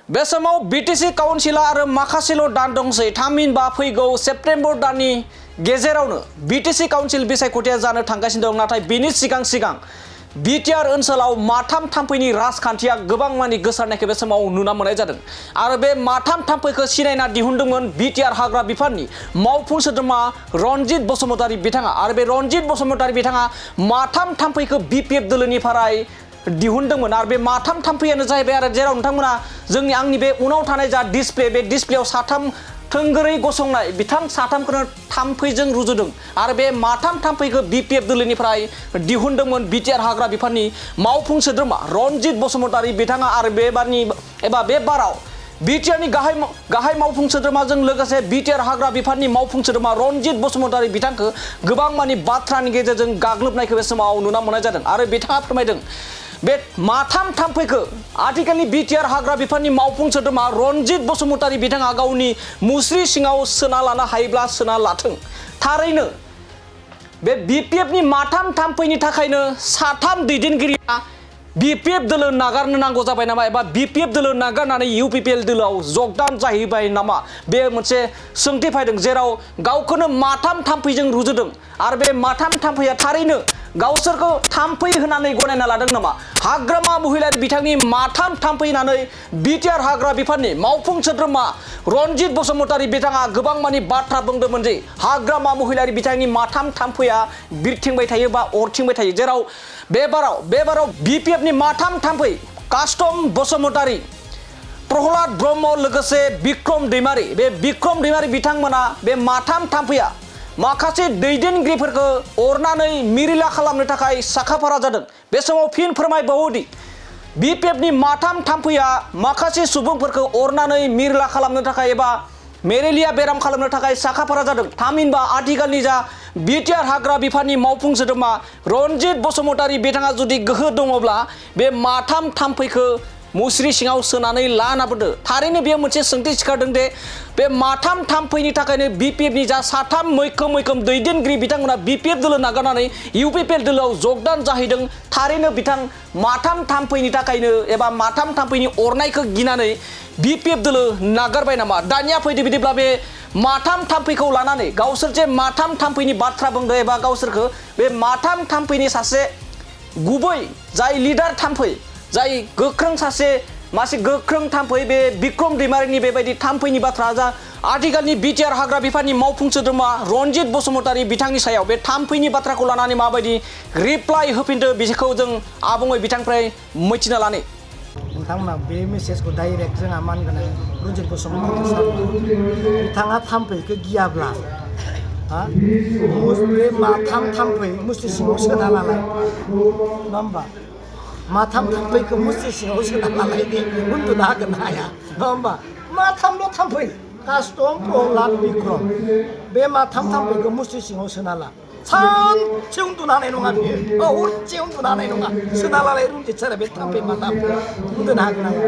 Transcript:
बे समाव बीटीसी काउन्सिला आरो माखासेल' दान दंसै थामहिनबा फैगौ सेप्तेम्बर दाननि गेजेरावनो बीटीसी काउन्सिल बिसायख'थिया जानो थांगासिनो दं। नाथाय बेनि सिगां बिटिआर ओनसोलाव माथाम थाम्फैनि राजखान्थिया गोबां मानि गोसारनायखौ बे समाव नुना मोननाय जादों आरो बे माथाम थाम्फैखौ सिनायना दिहुनदोंमोन बिटिआर हाग्रा बिफाननि मावफुं सोद्रोमा रनजित बसुमतारी बिथाङा आरो बे रनजित बसुमतारी बिथाङा माथाम थाम्फैखौ बिपिएफ दोलोनिफ्राय दिहुनदोंमोन आरो बे माथाम थाम्फैयानो जाहैबाय आरो जेराव नोंथांमोना जोंनि आंनि बे उनाव थानाय जा डिसप्ले बे डिसप्लेयाव साथाम थोंगोरै गसंनाय बिथां साथामखौनो थाम्फैजों रुजुदों आरो बे माथाम थाम्फैखौ बिपिएफ दोलोनिफ्राय दिहुनदोंमन बिटिआर हाग्रा बिफाननि मावफुं सोद्रोमा रनजित बसुमतारी बिथाङा आरो बे बाराव बिटिआरनि गाहाय मावफुं सोद्रोमाजों लोगोसे बिटिआर हाग्रा बिफाननि मावफुं सोद्रोमा रनजित बसुमतारी बिथांखौ गोबां मानि बाथ्रानि गेजेरजों गाग्लोबनायखौ बे समाव नुना मोननाय जादों आरो बिथाङा फोरमायदों बे माथाम थाम्फैखौ आथिखालनि बिटिआर हाग्रा बिफाननि मावफुं सोद्रोमा रनजित बसुमतारी बिथाङा गावनि मुस्रि सिङाव सोना लानो हायोब्ला सोना लाथों। थारैनो बे बिपिएफनि माथाम थाम्फैनि थाखायनो साथाम दैदेनगिरिया बिपिएफ दोलो नागारनो नांगौ जाबाय नामा एबा बिपिएफ दोलो नागारनानै इउपिपिएल दोलोआव जगदान जाहैबाय नामा बे मोनसे सोंथि फैदों जेराव गावखौनो माथाम थाम्फैजों रुजुदों आरो बे माथाम थाम्फैया थारैनो गावसोरखौ थाम्फै होनानै गनायना लादों नामा। हाग्रामा महिलारि बिथांनि माथाम थाम्फै होनानै बिटिआर हाग्रा बिफाननि मावफुं सोद्रोमा रनजित बसुमतारी बिथाङा गोबां मानि बाथ्रा बुंदोंमोन जे हाग्रामा महिलारि बिथांनि माथाम थाम्फैया बिरथिंबाय थायो बा अरथिंबाय थायो जेराव बे बाराव बिपिएफनि माथाम थाम्फै कास्टम बसुमतारी प्रहलाद ब्रह्म लोगोसे बिक्रम दैमारी बे बिक्रम दैमारी बिथांमोना बे माथाम थाम्फैया माखासे दैदेनगिरिफोरखौ अरनानै मिरिला खालामनो थाखाय साखाफारा जादों। बे समाव फिन फोरमायबावोदि बिपिएफनि माथाम थाम्फैया माखासे सुबुंफोरखौ अरनानै मिरिला खालामनो थाखाय एबा मेलेरिया बेराम खालामनो थाखाय साखाफारा जादों। थामहिनबा आथिखालनि जा बिटिआर हाग्रा बिफाननि मावफुं सोद्रोमा रनजित बसुमतारी बिथाङा जुदि गोहो दङब्ला बे माथाम थाम्फैखौ मुस्रि सिङाव सोनानै लानाबोदो। थारैनो बेयो मोनसे सोंथि सिखारदों दे बे माथाम थाम्फैनि थाखायनो बिपिएफनि जा साथाम मैखोम दैदेनगिरि बिथांमोना बिपिएफ दोलो नागारनानै इउपिपिएल दोलोआव जगदान जाहैदों। थारैनो बिथां माथाम थाम्फैनि थाखायनो एबा माथाम थाम्फैनि अरनायखौ गिनानै बिपिएफ दोलो नागारबाय नामा। दानिया फैदो बिदिब्ला बे माथाम थाम्फैखौ लानानै गावसोर जे माथाम थाम्फैनि बाथ्रा बुंदों एबा गावसोरखौ बे माथाम थाम्फैनि सासे गुबै जाय लिडार थाम्फै जाय गोख्रों मासे गोख्रों थाम्फै बे बिक्रम दैमारिनि बेबायदि थाम्फैनि बाथ्रा जा आथिखालनि बिटिआर हाग्रा बिफाननि मावफुं सोद्रोमा रनजित बसुमतारी बिथांनि सायाव बे थाम्फैनि बाथ्राखौ लानानै माबायदि रिप्लाइ होफिनदो बेखौ जों आबुङै बिथांनिफ्राय मिथिना लानो। नोंथांमोना बे मेसेजखौ डाइरेक्ट जोंहा मानगोन रनजित बसुमतारी सार बिथाङा थाम्फैखौ गियाब्ला बे माथाम थाम्फै मुस्रि सिङाव सोना लालाय नङा होमबा माथाम थाम्फैखौ मुस्रि सिङाव सोना लालायदि उन्दुनो हागोन हाया नङा होमबा माथामल' थाम्फै कास्टम प्रहलाद बिक्रम बे माथाम थाम्फैखौ मुस्रि सिङाव सोना ला सानसे उन्दुनो हानाय नङा बियो हरसे उन्दुनो हानाय नङा सोना लालाय रनजित सारा बे थाम्फै माथाम उन्दुनो हागोन हाया